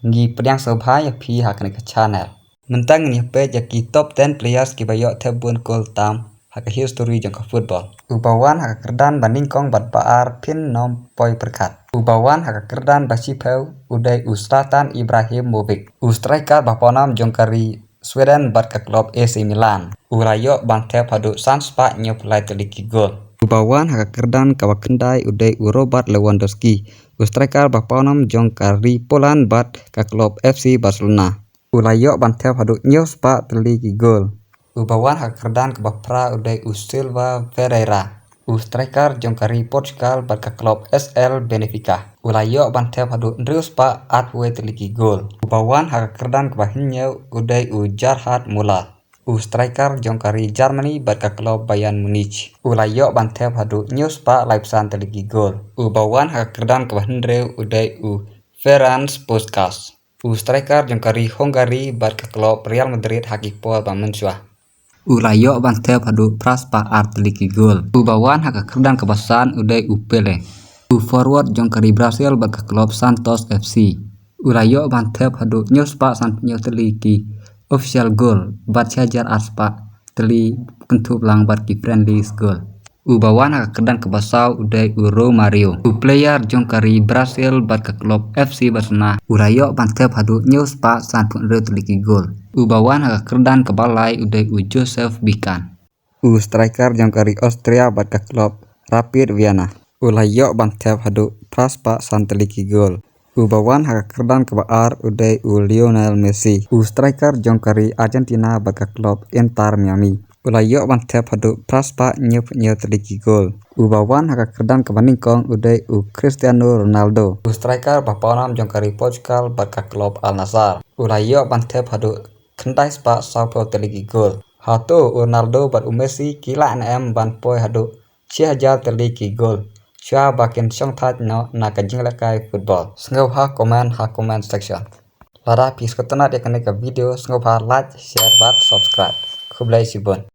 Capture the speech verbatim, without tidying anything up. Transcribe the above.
Ngi pdiang sngewbha ïa phi ha kane ka channel. Mynta ngin ïa peit ïa ki top ten players kiba ïoh thep bun gol tam ha ka history jong ka football. Uba wan ha ka kyrdan ba nyngkong bad ba ar phin nym poi pyrkhat. Uba wan ha ka kyrdan ba shiphew u dei u Zlatan Ibrahimovic, u striker ba pawnam jong ka ri Sweden bad ka club A C Milan. U la ïoh ban thep haduh san spah hynñiewphew lai tylli ki gol. Uba wan ha ka kyrdan kaba khyndai u dei u Robert Lewandowski, u striker ba pawnam jong ka ri Poland bad ka club F C Barcelona. U la ïoh ban thep haduh hynñiew spah tylli ki gol. Uba wan ha ka kyrdan kaba phra u dei u Silva Pereira, u striker jong ka ri Portugal bad ka club S L Benfica. U la ïoh ban thep haduh hynriew spah arphew tylli ki gol. Uba wan ha ka kyrdan kaba hynñiew u dei u Gerhard Muller, u striker jong ka ri Germany bad ka club Bayern Munich. U la ïoh ban thep haduh hynñiew spah laiphew san tylli ki gol. Uba wan ha ka kyrdan kaba hynriew u dei u Ferenc Puskas, u striker jong ka ri Hungary bad ka club Real Madrid ha ki por ba mynshuwa. U la ïoh ban thep haduh phra spah ar tylli ki gol. Uba wan ha ka kyrdan kaba san u dei u Pele, u forward jong ka ri Brazil bad ka club Santos F C. U la ïoh ban thep haduh hynñiew spah sanphew hynñiew tylli ki official gol bad shi hajar ar spah tylli kynthup lang bad ki friendly gol. Uba wan ha ka kyrdan kaba saw u dei u Romario, u player jong ka ri Brazil bad ka club F C Barcelona. U la ïoh ban thep haduh hynñiew spah sanphew hynriew tylli ki gol. Uba wan ha ka kyrdan kaba lai u dei u Joseph Bican, u striker jong ka ri Austria bad ka club Rapid Vienna. U la ïoh ban thep haduh phra spah san tylli ki gol. Uba wan ha ka kyrdan kaba ar u dei u Lionel Messi, u striker jong ka ri Argentina bad ka club Inter Miami. U la ïoh ban thep haduh phra spah hynñiewphew hynñiew tylli ki gol. Uba wan ha ka kyrdan kaba nyngkong u dei u Cristiano Ronaldo, u striker ba pawnam jong ka ri Portugal bad ka club Al Nassr. U la ïoh ban thep haduh khyndai spah sawphew tylli ki gol. Hato u Ronaldo bad u Messi ki lah ne em ban poi haduh shi hajar tylli ki gol shuwa ba kin shongthait noh na ka jinglehkai football? Sngewbha comment ha comment section. Lada phi sngewtynnat ïa kane ka video, sngewbha like, share bad subscribe. Khublei shibun.